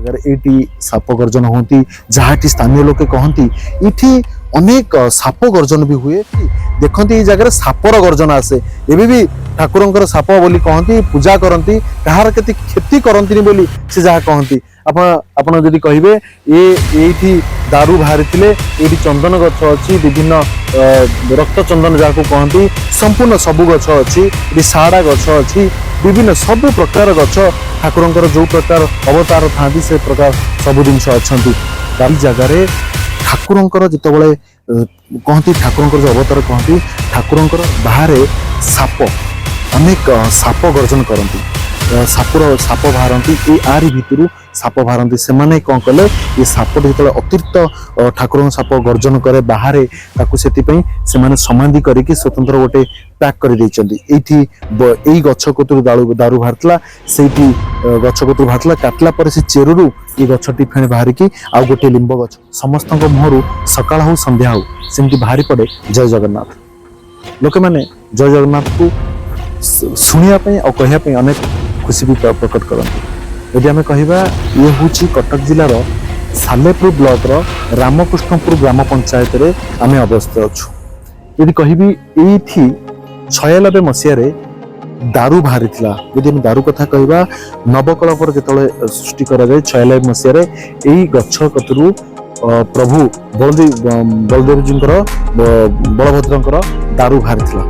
ଜାଗାରେ ଏଇଠି ସାପ ଗର୍ଜନ ହୁଅନ୍ତି, ଯାହାଠି ସ୍ଥାନୀୟ ଲୋକେ କହନ୍ତି ଏଇଠି ଅନେକ ସାପ ଗର୍ଜନ ବି ହୁଏ। ଦେଖନ୍ତି, ଏଇ ଜାଗାରେ ସାପର ଗର୍ଜନ ଆସେ। ଏବେ ବି ଠାକୁରଙ୍କର ସାପ ବୋଲି କହନ୍ତି, ପୂଜା କରନ୍ତି, କାହାର କେତେ କ୍ଷତି କରନ୍ତିନି ବୋଲି ସେ ଯାହା କହନ୍ତି। ଆପଣ ଯଦି କହିବେ, ଏ ଏଇଠି ଦାରୁ ବାହାରିଥିଲେ, ଏଇଠି ଚନ୍ଦନ ଗଛ ଅଛି, ବିଭିନ୍ନ ରକ୍ତ ଚନ୍ଦନ ଯାହାକୁ କହନ୍ତି, ସମ୍ପୂର୍ଣ୍ଣ ସବୁ ଗଛ ଅଛି। ଏଠି ସାଡ଼ା ଗଛ ଅଛି, ବିଭିନ୍ନ ସବୁ ପ୍ରକାର ଗଛ। ଠାକୁରଙ୍କର ଯୋଉ ପ୍ରକାର ଅବତାର ଥାନ୍ତି, ସେ ପ୍ରକାର ସବୁ ଜିନିଷ ଅଛନ୍ତି। ଏଇ ଜାଗାରେ ଠାକୁରଙ୍କର ଯେତେବେଳେ କହନ୍ତି, ଠାକୁରଙ୍କର ଯୋଉ ଅବତାର କହନ୍ତି, ଠାକୁରଙ୍କର ବାହାରେ ସାପ, ଅନେକ ସାପ ଗର୍ଜନ କରନ୍ତି। ସାପର ସାପ ବାହାରନ୍ତି, ଏଇ ଆରି ଭିତରୁ ସାପ ବାହାରନ୍ତି। ସେମାନେ କଣ କଲେ, ଏ ସାପଟି ଯେତେବେଳେ ଅତିରିକ୍ତ ଠାକୁରଙ୍କ ସାପ ଗର୍ଜନ କରେ ବାହାରେ, ତାକୁ ସେଥିପାଇଁ ସେମାନେ ସମାଧି କରିକି ସ୍ୱତନ୍ତ୍ର ଗୋଟେ ପ୍ୟାକ୍ କରିଦେଇଛନ୍ତି। ଏଇଠି ଏଇ ଗଛ କତୁରୁ ଦାରୁ ବାହାରିଥିଲା, ସେଇଠି ଗଛ କତୁରୁ ବାହାରିଥିଲା। କାଟିଲା ପରେ ସେ ଚେରରୁ ଏଇ ଗଛଟି ଫେଣି ବାହାରିକି ଆଉ ଗୋଟିଏ ଲିମ୍ବ ଗଛ। ସମସ୍ତଙ୍କ ମୁହଁରୁ ସକାଳ ହଉ, ସନ୍ଧ୍ୟା ହଉ, ସେମିତି ବାହାରି ପଡେ ଜୟ ଜଗନ୍ନାଥ। ଲୋକମାନେ ଜୟ ଜଗନ୍ନାଥକୁ ଶୁଣିବା ପାଇଁ ଆଉ କହିବା ପାଇଁ ଅନେକ ଖୁସି ବି ପ୍ରକଟ କରନ୍ତି। ଯଦି ଆମେ କହିବା, ଇଏ ହେଉଛି କଟକ ଜିଲ୍ଲାର ସାଲେପୁର ବ୍ଲକର ରାମକୃଷ୍ଣପୁର ଗ୍ରାମ ପଞ୍ଚାୟତରେ ଆମେ ଅବସ୍ଥିତ ଅଛୁ। ଯଦି କହିବି, ଏଇଠି 96 ମସିହାରେ ଦାରୁ ବାହାରିଥିଲା। ଯଦି ଆମେ ଦାରୁ କଥା କହିବା, ନବକଳେବର ଯେତେବେଳେ ସୃଷ୍ଟି କରାଯାଏ 96 ମସିହାରେ, ଏଇ ଗଛ କତରୁ ପ୍ରଭୁ ବଳଦେବଜୀଙ୍କର, ବଳଭଦ୍ରଙ୍କର ଦାରୁ ବାହାରିଥିଲା।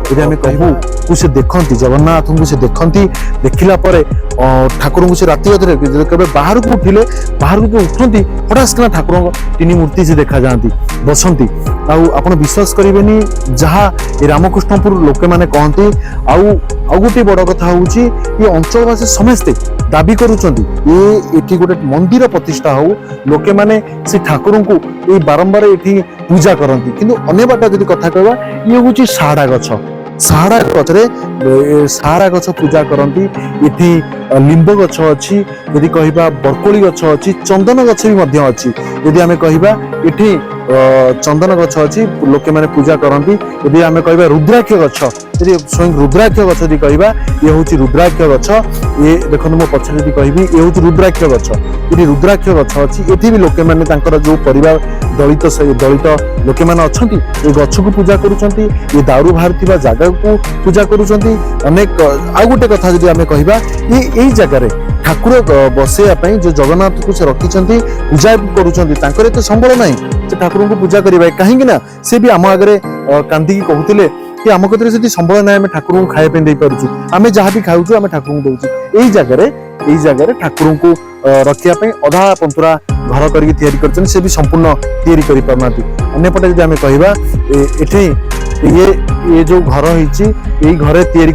ଯଦି ଆମେ କହିବୁ କୁ ସେ ଦେଖନ୍ତି, ଜଗନ୍ନାଥଙ୍କୁ ସେ ଦେଖନ୍ତି, ଦେଖିଲା ପରେ ଠାକୁରଙ୍କୁ ସେ ରାତି ଅଧରେ ଯଦି କେବେ ବାହାରକୁ ଉଠିଲେ, ବାହାରକୁ ଯୋଉ ଉଠନ୍ତି, ହଠାତ୍ କିନା ଠାକୁରଙ୍କ ତିନି ମୂର୍ତ୍ତି ସେ ଦେଖାଯାଆନ୍ତି, ବସନ୍ତି। ଆଉ ଆପଣ ବିଶ୍ୱାସ କରିବେନି, ଯାହା ଏ ରାମକୃଷ୍ଣପୁର ଲୋକମାନେ କହନ୍ତି। ଆଉ ଗୋଟିଏ ବଡ କଥା ହଉଛି, ଏ ଅଞ୍ଚଳବାସୀ ସମସ୍ତେ ଦାବି କରୁଛନ୍ତି ଏ ଏଠି ଗୋଟେ ମନ୍ଦିର ପ୍ରତିଷ୍ଠା ହଉ। ଲୋକମାନେ ସେ ଠାକୁରଙ୍କୁ ଏଇ ବାରମ୍ବାର ଏଠି ପୂଜା କରନ୍ତି। କିନ୍ତୁ ଅନ୍ୟ ବାଟ ଯଦି କଥା କହିବା, ଇଏ ହଉଛି ସାହାଡ଼ା ଗଛ। ସାହାଡ଼ା ଗଛରେ ସାହାରା ଗଛ ପୂଜା କରନ୍ତି। ଏଠି ଲିମ୍ବ ଗଛ ଅଛି, ଯଦି କହିବା ବରକୋଳି ଗଛ ଅଛି, ଚନ୍ଦନ ଗଛ ବି ମଧ୍ୟ ଅଛି। ଯଦି ଆମେ କହିବା, ଏଠି ଚନ୍ଦନ ଗଛ ଅଛି, ଲୋକମାନେ ପୂଜା କରନ୍ତି। ଯଦି ଆମେ କହିବା ରୁଦ୍ରାକ୍ଷ ଗଛ, ଯଦି ସ୍ୱୟଂ ରୁଦ୍ରାକ୍ଷ ଗଛ ଯଦି କହିବା, ଇଏ ହଉଛି ରୁଦ୍ରାକ୍ଷ ଗଛ। ଇଏ ଦେଖନ୍ତୁ, ମୋ ପଛରେ ଯଦି କହିବି, ଇଏ ହଉଛି ରୁଦ୍ରାକ୍ଷ ଗଛ। ଏଠି ରୁଦ୍ରାକ୍ଷ ଗଛ ଅଛି। ଏଠି ବି ଲୋକମାନେ ତାଙ୍କର ଯୋଉ ପରିବାର ଦଳିତ, ସେ ଦଳିତ ଲୋକମାନେ ଅଛନ୍ତି, ଏ ଗଛକୁ ପୂଜା କରୁଛନ୍ତି, ଏ ଦାରୁ ବାହାରୁଥିବା ଜାଗାକୁ ପୂଜା କରୁଛନ୍ତି ଅନେକ। ଆଉ ଗୋଟେ କଥା ଯଦି ଆମେ କହିବା, ଏଇ ଜାଗାରେ ଠାକୁର ବସେଇବା ପାଇଁ ଯୋଉ ଜଗନ୍ନାଥକୁ ସେ ରଖିଛନ୍ତି, ପୂଜା କରୁଛନ୍ତି, ତାଙ୍କର ଏତେ ସମ୍ବଳ ନାହିଁ ସେ ଠାକୁରଙ୍କୁ ପୂଜା କରିବା। କାହିଁକି ନା ସେ ବି ଆମ ଆଗରେ କାନ୍ଦିକି କହୁଥିଲେ କି ଆମ କତିରେ ସେଠି ସମ୍ବଳ ନାହିଁ, ଆମେ ଠାକୁରଙ୍କୁ ଖାଇବା ପାଇଁ ଦେଇପାରୁଛୁ, ଆମେ ଯାହା ବି ଖାଉଛୁ ଆମେ ଠାକୁରଙ୍କୁ ଦଉଛୁ। ଏଇ ଜାଗାରେ ଠାକୁରଙ୍କୁ ରଖିବା ପାଇଁ ଅଧା ପନ୍ତୁରା ଘର କରିକି ତିଆରି କରିଛନ୍ତି, ସେ ବି ସମ୍ପୂର୍ଣ୍ଣ ତିଆରି କରିପାରୁନାହାନ୍ତି। ଅନ୍ୟପଟେ ଯଦି ଆମେ କହିବା, ଏଠି ଇଏ ଯୋଉ ଘର ହେଇଛି, ଏଇ ଘରେ ତିଆରି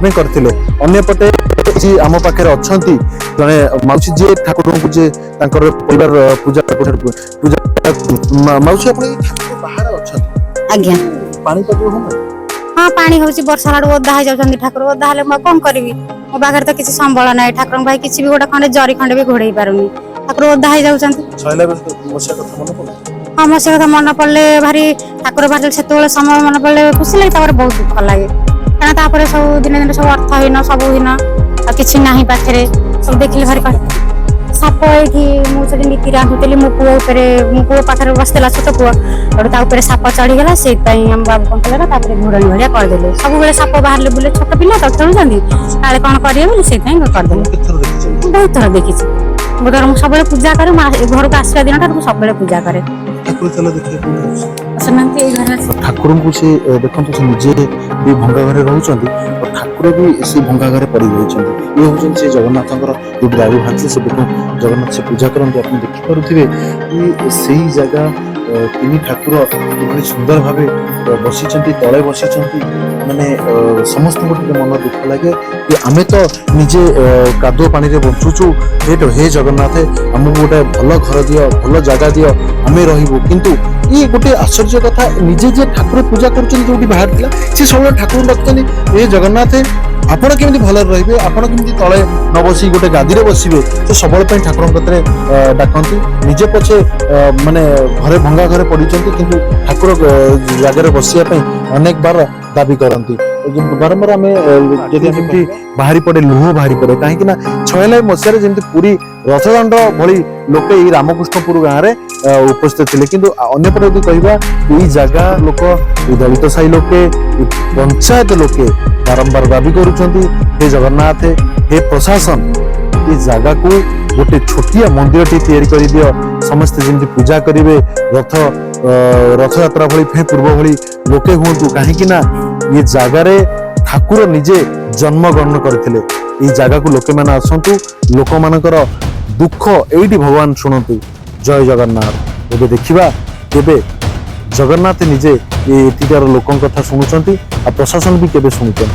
ପାଇଁ କରିଥିଲେ। ଅନ୍ୟପଟେ କିଛି ଆମ ପାଖରେ ଅଛନ୍ତି ଜଣେ ମାଉସୀ, ଯିଏ ଠାକୁରଙ୍କୁ, ଯିଏ ତାଙ୍କର ପରିବାର ପୂଜା ପୂଜା ମାଉସୀ, ଆପଣ ଏଇ ଠାକୁର ବାହାରେ ଅଛନ୍ତି? ଆଜ୍ଞା। ପାଣି କାଦୁଅ ହଉନି? ହଁ, ପାଣି ହଉଛି। ବର୍ଷା ହେଲା ଓଦା ହେଇଯାଉଛନ୍ତି ଠାକୁର। ଓଦା ହେଲେ ମୁଁ ଆଉ କଣ କରିବି? ମୋ ପାଖରେ ତ କିଛି ସମ୍ବଳ ନାହିଁ। ଠାକୁରଙ୍କ ପାଇଁ କିଛି ବି ଗୋଟେ ଖଣ୍ଡେ ଜରି ଖଣ୍ଡେ ବି ଘୋଡେଇ ପାରୁନି। ଠାକୁର ଓଦା ହେଇଯାଉଛନ୍ତି। 96 ମସିହା କଥା ମନେ ପଡୁଛି? ହଁ, ମୋ ସେ କଥା ମନେ ପଡିଲେ ଭାରି, ଠାକୁର ବାହାରିଲେ ସେତେବେଳେ ସମୟ ମନେ ପଡିଲେ ଖୁସି ଲାଗେ, ତାପରେ ବହୁତ ଦୁଃଖ ଲାଗେ। କାରଣ ତାପରେ ସବୁ ଦିନେ ଦିନେ ସବୁ ଅର୍ଥହୀନ, ସବୁ ହୀନ, ଆଉ କିଛି ନାହିଁ ପାଖରେ। ସବୁ ଦେଖିଲେ ଭାରି କଷ୍ଟ। ସାପ ଏଇଠି, ମୁଁ ସେଠି ନୀତି ରାନ୍ଧୁଥିଲି, ମୋ ପୁଅ ଉପରେ, ମୋ ପୁଅ ପାଖରେ ବସିଥିଲା, ଛୋଟ ପୁଅ, ସେଠୁ ତା ଉପରେ ସାପ ଚଢିଗଲା। ସେଇଥିପାଇଁ ଆମ ବାବୁ କଣ କଲେ ନା ତାପରେ ଘୋଡ଼ଣୀ ଭଳିଆ କରିଦେଲେ। ସବୁବେଳେ ସାପ ବାହାରିଲେ ବୁଲେ, ଛୋଟ ପିଲା ତ ଖେଳୁଛନ୍ତି, କାଳେ କଣ କରିବେ ବୋଲି ସେଇଥିପାଇଁ କରିଦେଲେ। କେତେଥର ଦେଖିଛନ୍ତି? ମୁଁ ବହୁତ ଥର ଦେଖିଛି। ମୁଁ ଧର ମୁଁ ସବୁବେଳେ ପୂଜା କରେ। ମୁଁ ଘରକୁ ଆସିବା ଦିନଠାରୁ ମୁଁ ସବୁବେଳେ ପୂଜା କରେ। ଠାକୁର ଚାଲ ଦେଖିବାକୁ ଆସୁଛନ୍ତି? ଆସୁନାହାନ୍ତି, ଏଇ ଘରେ ଅଛି। ଠାକୁରଙ୍କୁ ସେ ଦେଖନ୍ତୁ, ସେ ନିଜେ ବି ଭଙ୍ଗା ଘରେ ରହୁଛନ୍ତି ଆଉ ଠାକୁର ବି ସେ ଭଙ୍ଗା ଘରେ ପଡି ରହିଛନ୍ତି। ଇଏ ହଉଛନ୍ତି ସେ ଜଗନ୍ନାଥଙ୍କର ଯୋଉ ଦାରୁ ବାହାରିଥିଲେ, ସେବେଠୁ ଜଗନ୍ନାଥ ସେ ପୂଜା କରନ୍ତି। ଆପଣ ଦେଖିପାରୁଥିବେ କି ସେଇ ଜାଗା ତିନି ଠାକୁର କିଭଳି ସୁନ୍ଦର ଭାବେ ବସିଛନ୍ତି, ତଳେ ବସିଛନ୍ତି। ମାନେ ସମସ୍ତଙ୍କୁ ଟିକେ ମନ ଦୁଃଖ ଲାଗେ କି ଆମେ ତ ନିଜେ କାଦୁଅ ପାଣିରେ ବଞ୍ଚୁଛୁ। ହେ ହେ ଜଗନ୍ନାଥ, ଆମକୁ ଗୋଟେ ଭଲ ଘର ଦିଅ, ଭଲ ଜାଗା ଦିଅ, ଆମେ ରହିବୁ। କିନ୍ତୁ ଇଏ ଗୋଟେ ଆଶ୍ଚର୍ଯ୍ୟ କଥା, ନିଜେ ଯିଏ ଠାକୁର ପୂଜା କରୁଛନ୍ତି, ଯୋଉଠି ବାହାରିଥିଲା, ସେ ସବୁବେଳେ ଠାକୁରଙ୍କୁ ଡାକୁଛନ୍ତି, ଏ ଜଗନ୍ନାଥ। ଆପଣ କେମିତି ଭଲରେ ରହିବେ, ଆପଣ କେମିତି ତଳେ ନ ବସି ଗୋଟେ ଗାଦିରେ ବସିବେ, ସେ ସବୁବେଳେ ପାଇଁ ଠାକୁରଙ୍କ କତିରେ ଡାକନ୍ତି। ନିଜେ ପଛେ ମାନେ ଘରେ ଭଙ୍ଗା ଘରେ ପଡ଼ିଛନ୍ତି, କିନ୍ତୁ ଠାକୁର ଜାଗାରେ ବସିବା ପାଇଁ ଅନେକ ବାର ଦାବି କରନ୍ତି। ଯେମିତି ବାରମ୍ବାର ଆମେ ଯଦି ଏମିତି ବାହାରି ପଡେ, ଲୁହ ବାହାରି ପଡେ, କାହିଁକି ନା 96 ମସିହାରେ ଯେମିତି ପୁରୀ ରଥଦାଣ୍ଡ ଭଳି ଲୋକେ ଏଇ ରାମକୃଷ୍ଣପୁର ଗାଁରେ ଉପସ୍ଥିତ ଥିଲେ। କିନ୍ତୁ ଅନ୍ୟପଟେ ଯଦି କହିବା, ଏଇ ଜାଗା ଲୋକ, ଏଇ ଦଳିତ ସାହି ଲୋକେ, ଏଇ ପଞ୍ଚାୟତ ଲୋକେ ବାରମ୍ବାର ଦାବି କରୁଛନ୍ତି, ହେ ଜଗନ୍ନାଥ, ହେ ପ୍ରଶାସନ, ଏ ଜାଗାକୁ ଗୋଟେ ଛୋଟିଆ ମନ୍ଦିରଟି ତିଆରି କରିଦିଅ, ସମସ୍ତେ ଯେମିତି ପୂଜା କରିବେ, ରଥଯାତ୍ରା ଭଳି ଫେର ପୂର୍ବ ଭଳି ଲୋକେ ହୁଅନ୍ତୁ। କାହିଁକି ନା ଏ ଜାଗାରେ ଠାକୁର ନିଜେ ଜନ୍ମ ଗ୍ରହଣ କରିଥିଲେ। ଏଇ ଜାଗାକୁ ଲୋକମାନେ ଆସନ୍ତୁ, ଲୋକମାନଙ୍କର ଦୁଃଖ ଏଇଠି ଭଗବାନ ଶୁଣନ୍ତୁ। ଜୟ ଜଗନ୍ନାଥ। ଏବେ ଦେଖିବା କେବେ ଜଗନ୍ନାଥ ନିଜେ ଏ ଏଠିକାର ଲୋକଙ୍କ କଥା ଶୁଣୁଛନ୍ତି ଆଉ ପ୍ରଶାସନ ବି କେବେ ଶୁଣୁଛନ୍ତି।